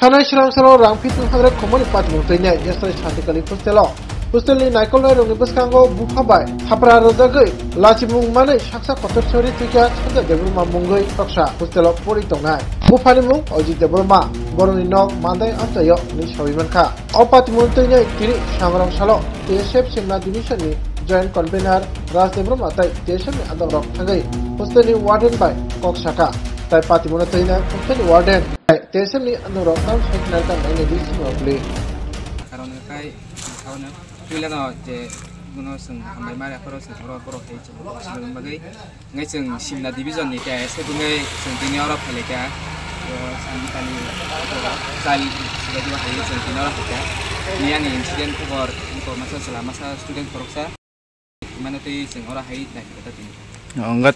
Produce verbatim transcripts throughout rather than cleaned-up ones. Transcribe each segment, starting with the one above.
Thanai srang salo rang fitu hundred khomoni patimung twi nai yasai Santikali hostel o. Hostel ni naikolnai rokni bwskango bupha bai hapra rwjagwi lachimung manwi saksa kotor sori thwikha Sanja Debbarma mungwi toksa hostel o pori tongnai. Buphani mung Ojit Debbarma, borokni nok Mandai amchaio hinwi sawi mankha. O patimung twi nai tini sangrong salo T S F Simla Division ni Joint Convener Raj Debbarma tai T S F ni adongrok thangwi hostel ni warden bai kok saka. Tai patimung twi nai hostel ni warden tai T S F ni adongrok tamo sai khna tang nai di sima bli. Karon kai karon puila no je guno sing hambai mare akhoro sing oro borok hai chwng bagwi. Ngai chwng Simla Division ni khe se bwngwi chwng tini oro phailaikha. O Sandikali chal sibadi bahai chwng tini oro phaikha. Ni ani incident khobor wngkha masa chwla masa student khoroksa. Mano twi chwng oro hai naikha tini. Wngkha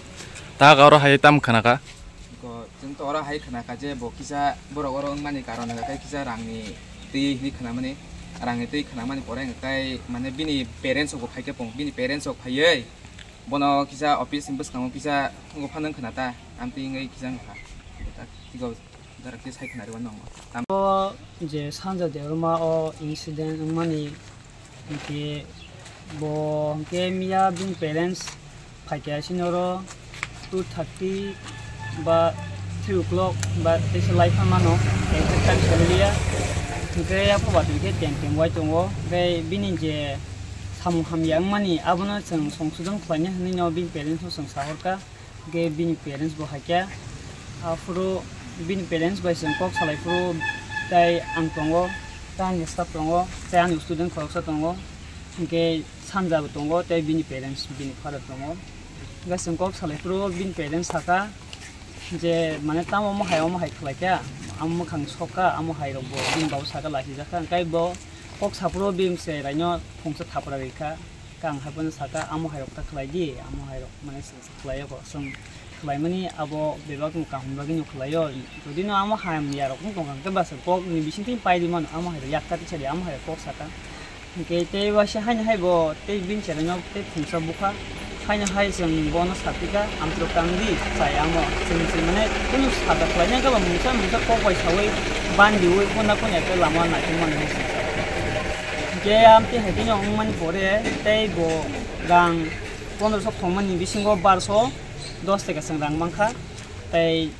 ta oro hai tam khana kha. Ko chwng to oro hai khana kha je bo kisa borok oro wngmani karon hwnkha khe kisa rangni twi hinwi khana mani. Rangni twi khana mani pore hwnkha khe mane bini parents rok bo phaikha pung bini parents rok phaiwi. Bono kisa office ni bwskango kisa tongo phano wngkha na ta, amtwi wngwi kisa wngkha. Tiko darak khe sai khna rwmani nango. O je Sanja Debbarma o incident wngmani hinkhe bo hinkhe miya bini parents phaikha sini oro two thirty ba three o'clock ba teisa lai phan mano exact time sai liya. Hinkhe yapha ba tongkhe tem tem wai tongo. Hinkhe bini je samung hamya wngmani abono chwng songsodon khlaina hinwi no bini parents no chwng sahorkha, hinkhe bini parents bo haikhe. Aphuru bini parents bai chwng kok salai phuru tai ang tongo, tai ani staff tongo, tai ani student khoroksa tongo, hinkhe Sanja bo tongo, tai bini parents bini father tongo. Hinkhe chwng kok salai phuru bini parents sakha, je mane tamo omo hai omo hai khlai kha, amo mwkhang sok kha, amo hai rok bo bini babu saka lachijak kha, hwnkhe bo kok saphuru bini cheraino phungsa thapra ri kha, khe ang hai phano saka amo hai rok ta khlai di, amo hai rok mane se khlai ya bo chwng khlai mani abo bebak no kaham bagwi no khlai o, jodi no amo hamya rok wng tong kha hwnkhe bwswk kok ni bising twi pai di mano amo hai rok yak kati sa di amo hai rok kok saka. Hwnkhe tei waisa haino hai bo tei bini cheraino tei phungsa bukha. Haino hai chwng bono sapikha, "Amtwrwk tang di, chai amo." Chwng se mane kunu saka khlaina khe bo mungsa mungsa kok bai saui bandiui kona kona khe lama naithok mani hai se. Hwnkhe amtwi hai kheno wngmani pore tei bo rang pondroso khongmani bisingo barso dos taka chwng rang mankha. Tei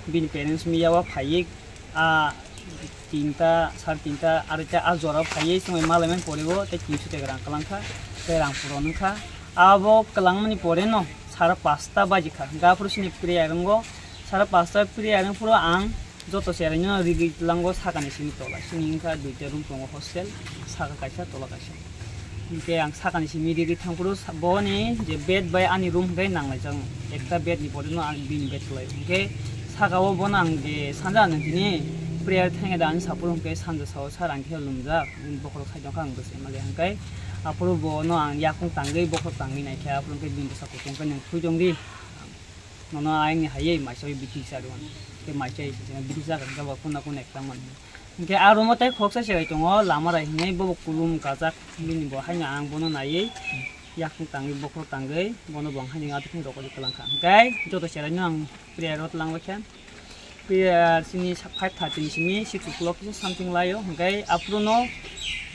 bini parents miya o phaiwi a tinta, sar tinta, aroita a jora phaiwi chwngwi malaimani pore bo tei tinso taka rang kwlangkha, tei rang puron wngkha. Abo kwlangmani pore no sara pasta baji kha, hwnkhe aphuru chini prayer wngo, sara pasta prayer wngphuru ang joto cheraino rigwi tlango sakani simi tola, chini wngkha duita room tongo hostel, saka kaisa tola kaisa. Hinkhe ang sakani simi rigwi thangphuru sa-, boni je bed bai ani room hwnkhe nanglaijak, ekta bed ni pore no ang bini bed kwlai. Hinkhe saka o bono ang je sanja nang tini prayer thangya da ani saphuru hinkhe sanja sao sir ang khe lumjak, bokhorok sai tongkha ang bwsai mali hinkhe aphuru bono ang yakung tangwi bokhorok tangwi naikhe aphuru hinkhe bini bwsa kutung khe nwng thwi tongdi. Nono ayang ni hayai maisai bithi sa rwani. Tei maisai se se bithi sa kha khe bo kuna kuna ekta man. Hinkhe a room o tei khoroksa cherai tongo, lama rai hinwi bobo kulum kajak bini bo haino ang bono naiwi yakung tangwi bokhorok tangwi bono bo ang haino athukni rokoli kwlangkha. Hinkhe joto cherai no ang prayer o twlang baikha. Prayer chini sa-, five thirty ni simi six o'clock kisa something laio. Hinkhe aphuru no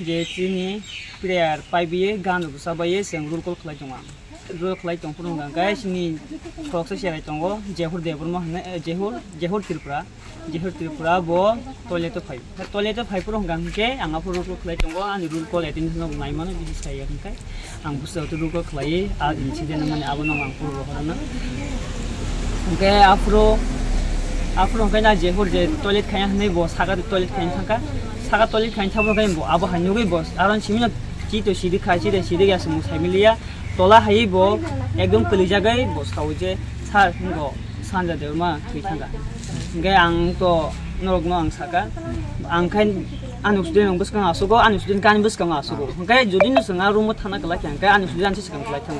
je chini prayer paibiye gan rok bwsa baiye chwng roll call khlai tongo ang. Roll call khlai tong phuru hwnkha hinkhe chini khoroksa cherai tongo, Jehur Debbarma hinwi, eh, Jehur, Jehur Tripura. Jehur Tripura bo toilet o phai. Toilet o phai phuru hwnkha hinkhe ang aphuru roll call khlai tongo, ani roll call attendance no nai mano bisi sai ya hinkhe. Ang bwswk roll call khlaiwi, a incident wngmani abono ang phuru rohorna. Hinkhe aphuru, aphuru hinkhe na Jehur je toilet khaina hinwi bo saka toilet khaina thangkha. Saka toilet khaina thangbo hinkhe bo abo hai nugwi bo aron simi no chito sidi khai, chito sidi ya sung sai miliya. Tola hai bo ekdom kwlijagwi bo sao je, "Sir, hingo Sanja Debbarma thwi thangkha." Hinkhe ang to norokno ang saka, ang khai ani student rok bwskango asugo, ani student kani bwskango asugo. Hinkhe jodi no chwng a room o thana kwlai khe, hinkhe ani student ansi swkang kwlai thango.